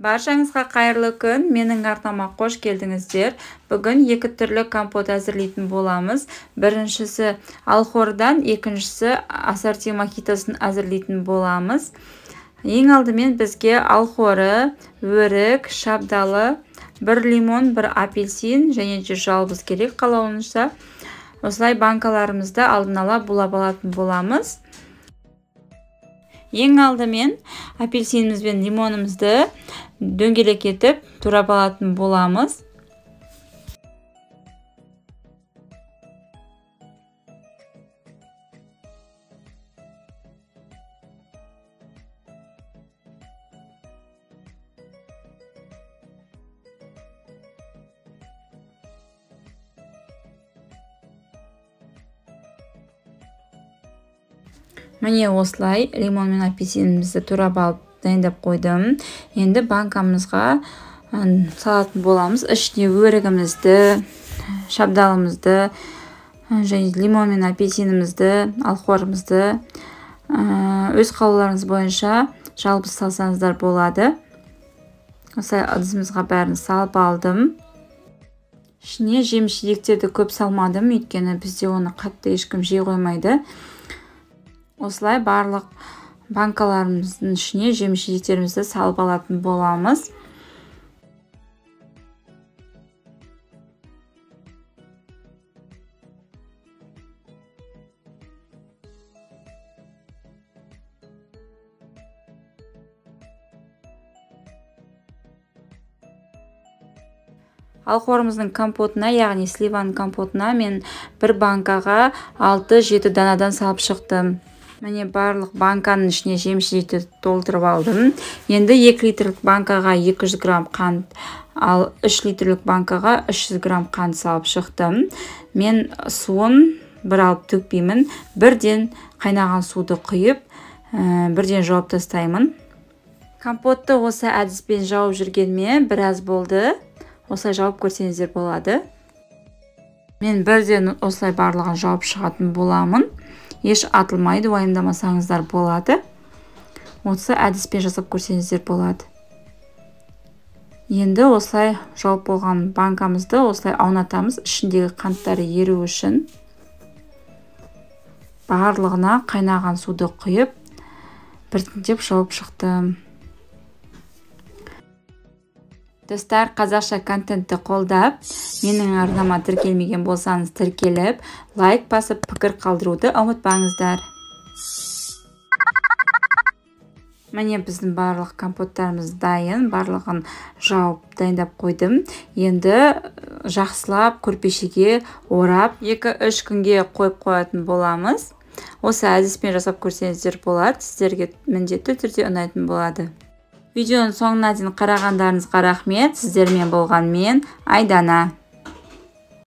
Баршаңызға қайырлы күн, менің арнама қош келдіңіздер. Бүгін екі түрлі компот әзірлейтін боламыз. Біріншісі алхордан, екіншісі ассорти мохитосын әзірлейтін боламыз. Ең алдымен бізге алхоры, өрік, шабдалы, бір лимон, бір апельсин және де жалбыз керек қалауынша. Осылай банкаларымызды алдын ала булап алатын боламыз. Ең алдымен апельсиніміз бен лимонымызды дөңгелек етіп турап алатын боламыз. Міне осылай лимон мен апельсинімізді турап алып дайындап қойдым. Енді банкамызға салатын боламыз. Ішіне өрігімізді, шабдалымызды, және лимон мен апельсинімізді, алхорымызды өз қалауларыңыз бойынша жалбыз салсаңыздар болады. Осылай ыдысымызға бәрін салып алдым. Ішіне жеміс-жидектерді көп салмадым, өйткені бізде оны қатты ешкім жей қоймайды. Осылай барлық банкаларымыздың ішіне жеміс-жидектерімізді салып алатын боламыз. Алхорымыздың компотына, яғни сливаның компотына мен бір банкаға 6-7 данадан салып шықтым. Міне барлық банканың ішіне жеміс-жидекті толтырып алдым. Енді 2 литрлік банкаға 200 грамм қант, ал 3 литрлік банкаға 300 грамм қант салып шықтым. Мен суын бір алып төкпеймін. Бірден қайнаған суды құйып, бірден жауып тастаймын. Компотты осы әдіспен жауып жүргеніме біраз болды. Осылай жауып көрсеңіздер болады. Мен бірден осылай барлығын жауып шығатын боламын. Еш атылмайды, уайымдамасаңыздар болады. Осы әдіспен жасап көрсеңіздер болады. Енді осылай жауып болған банкамызды осылай аунатамыз, ішіндегі қанттары еру үшін. Барлығына қайнаған суды құйып, біртіндеп жауып шықтым. Достар, қазақша контентті қолдап, менің арнама тіркелмеген болсаңыз тіркеліп, лайк басып, пікір қалдыруды ұмытпаңыздар. Міне біздің барлық компоттарымыз дайын, барлығын жауып дайындап қойдым. Енді жақсылап көрпешеге орап, 2-3 күнге қойып қоятын боламыз. Осы әдіспен жасап көрсеңіздер болады, сіздерге міндетті түрде ұнайтын болады. Видеоның соңына дейін қарағандарыңызға рахмет. Сіздермен болған мен, Айдана.